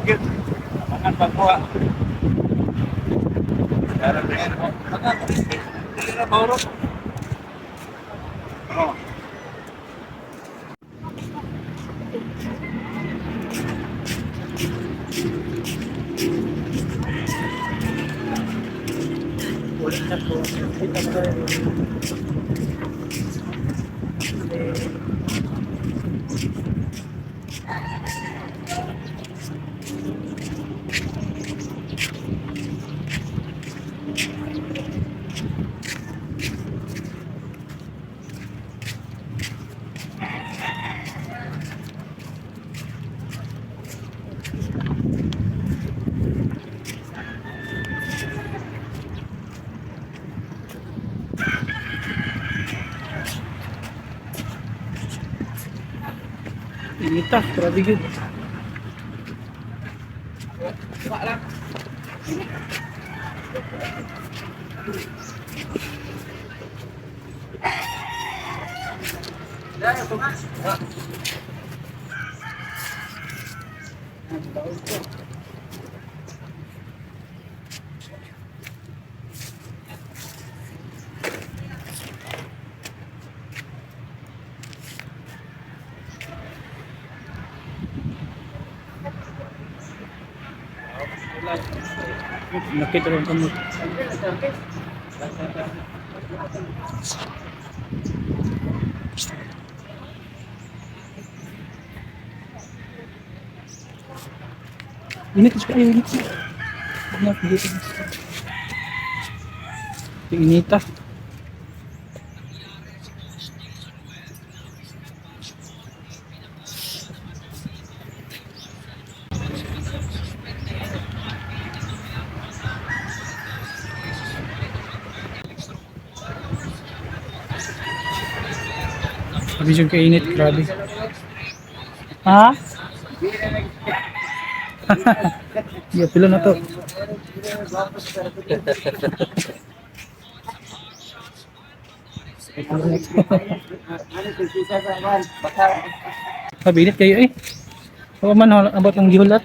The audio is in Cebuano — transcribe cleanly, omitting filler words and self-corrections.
Bakit? Makan pagkuha. Oh. Ulit na po. Kita mo tayo. Inita, grabe yun. Nakita lang kamot. Init siya kayo, init siya. Inita. Sabi siya kainit, grabe. Ha? Yeah, pila na to. Mabinit kayo eh. Oo man, abot ang gihulat.